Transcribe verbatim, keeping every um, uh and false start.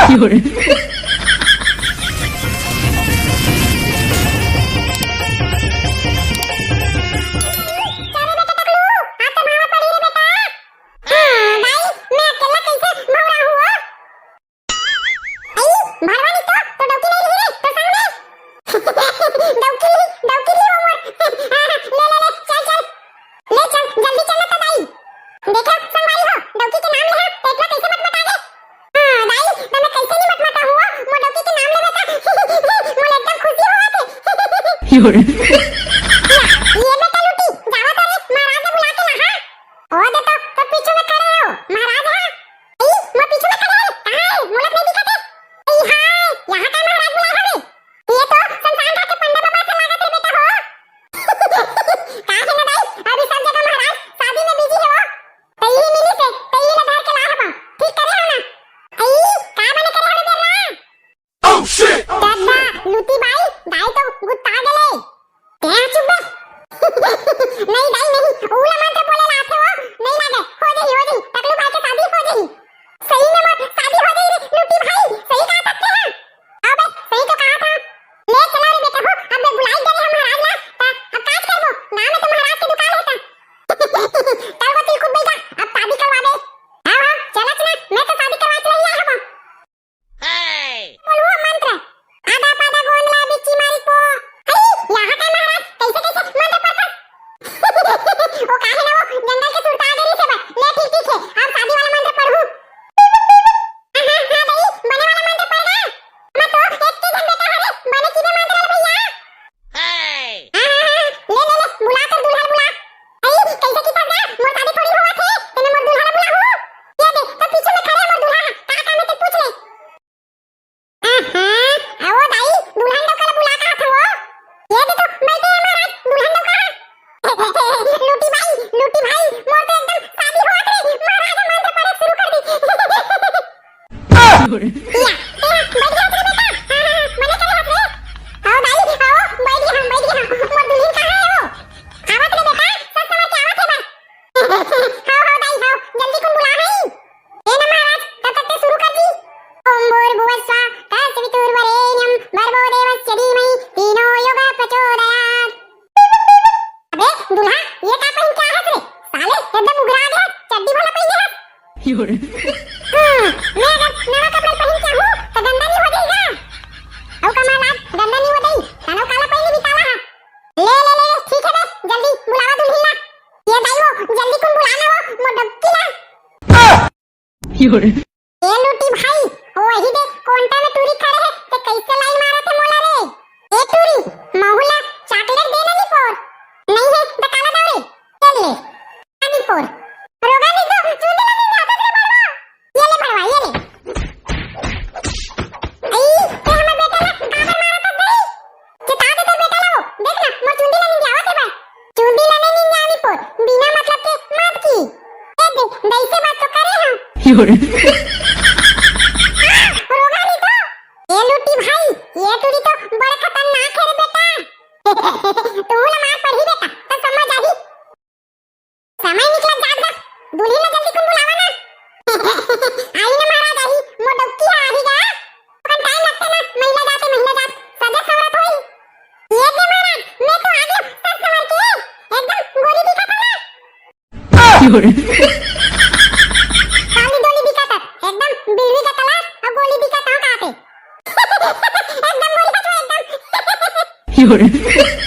चल रे बेटा टकलू, आ तो मामा पड़ी रे बेटा। हाँ, दाई, मैं अकेला कैसे भौरा हूँ, ओ? आई, भरवा नहीं तो, तो डौकी नहीं ली रे, तो संग में। डौकी ली, डौकी ली वो मोर। ले, ले, ले, चल, चल। ले चल, जल्दी चल ना तो दाई। देखा, संगवारी हो, डौकी के नाम ले हा, तो इतना कैसे मटमटा गे? हाँ, दाई, तो मैं कैसे नहीं मटमटा हूँ, मोर डौकी के नाम लेवे का। मोला एकदम खुशी होवत हे। ये बेटा लूटी, जावा तो रे, महाराज ने बुला के ला, हाँ। ओ दे तो, तो पीछू में खड़े हो, महाराज हा। ई, मोर पीछू में खड़े हो, कहाँ है? मोला नहीं दिखत हे। ई हाय, यहाँ का महाराज बुलाए हवे। ये तो शमशान घाट के पंडा बाबा से लागत रे बेटा हो। का है ना दाई, अभी सब जगह महाराज शादी में बिजी हे वो। तो यही मिली से, तो यही ला धर के ला हवा। ठीक करे हो ना? ई, का बने करे हवे बेर्रा? Oh shit! दादा, लूटी बाई, दाई तो गुत्ता गेले। तें चुप बे। नहीं दाई नहीं, ऊ ला मंत्र बोले ला आथे वो, नहीं लागे, हो जाही, हो जाही, टकलू भाई के शादी हो जाही। सही में मोर शादी हो जाही रे, लूटी भाई, सही कहा सकते हैं। अब बे, सही तो कहा था। ले चला रे बेटा हो, अब बे बुलाई करे हम महाराज ला, ता अब काज करबो, गाँव में तो महाराज के दुकान है ता। चल वो तिलकुट बैठा, अब शादी करवा दे। हाँ, हाँ, चलत ना, मैं तो शादी करवा के नहीं आया हूँ। बोलू मंत्र। आधा पादा गोंद ला बिच्ची मारी पो। अरे, यहाँ का महाराज, कैसे, कैसे मंत्र पढ़ता? वो का है ना वो, जंगल के सुरता आ गई से बा। ले, ठीक, ठीक है, अब शादी वाला मंत्र पढ़ू। हाँ, हाँ, हाँ, दाई, बने वाला मंत्र पढ़ ना। मैं तो एक के जन बेटा हरे, बने की दे मंत्र वाला भैया। हाँ, हाँ, हाँ, ले, ले, ले, बुला कर दूल्हा बुला। अरे, कैसे की फंस गया? मोर शादी थोड़ी हुआ थे, तने मोर दूल्हा बुला हो। ये दे, तो पीछे में खड़े मोर दूल्हा, का काम है ते पूछ ले। हाँ, हाँ, आओ दाई, दुल्हन डौका ला बुला कहा था वो। ये दे तो, बैठे हैं महाराज, दुल्हन डौका। लूटी भाई, लूटी भाई, मोर तो एकदम शादी हुआ थे, महाराज मंत्र पढ़े शुरू कर दी। या, तेरा बैठ गया रे बेटा। हाँ, हाँ, हाँ, मने करे हाथ रे। आओ दाई, आओ, बैठ गया हम, बैठ गया हम। मोर दुल्हन कहाँ है वो? आवत रे बेटा, सब समझ के आवत है बा। हाओ, हाओ दाई, हाओ, जल्दी कुन बुला है। ए ना महाराज, तब तक ते शुरू कर दी। ओम भूर्भुवः स्वः, तत्सवितुर्वरेण्यं, भर्गो देवस्य धीमहि, धियो यो नः प्रचोदयात्। अबे दूल्हा, ये का पहन के आहस रे? साले एकदम उघरा गे हस, चड्डी भला पहने हस। हाँ, मैं अगर नवा कपड़ा पहन के आहूँ, तो गंदा नहीं हो जाएगा? अउ का महाराज, गंदा नहीं हो जाई, तनव काला पहन निकाला हा। ले, ले, ले, ले, ठीक है बे, जल्दी बुलावा दुल्हिन ला। ये दाई वो, जल्दी कुन बुलाना वो, मोर डबकी ला। ए लूटी भाई, वही दे कोंटा में टूरी खड़े है, ते कैसे लाई मारत है मोला रे? ए टूरी, महू ला चॉकलेट दे ना नी पोर। नहीं है, त काला दव रे। चल ले। आ नी पोर। रोगा नी तो, चूंदी ला नी आता रे बड़वा। ये ले बड़वा, ये ले। आई, ते हमर बेटा ला काबर मारत है भाई? चिता दे तो बेटा ला वो। देख ना, मोर चुंदी ला निंदियावत हे बा। चुंदी ला नहीं निंदियावी पोर, बिना मतलब के मत की। ए दे, दई से बात तो करे हम। हाँ, रोगा नी तो। ए लूटी भाई, ये टूरी तो बड़ खतरनाक है रे बेटा। तू ला मार पड़ही बेटा, तो समझ आही। समय निकलत जात गा, दुल्हिन ला जल्दी कुन बुलावा ना। आही ना महाराज, आही, मोर डौकी ह आही गा। अपन टाइम लगथे ना, महीना जाते, महीना जात, सजे सवरत होई। ये दे महाराज, मैं तो आ गया, सज सवर के, एकदम गोरी दिखत हंव ना। काली डोली दिखत हंव, एकदम बिलवी का कलर अउ गोली दिखत हंव का थे। एकदम गोरी हंव एकदम।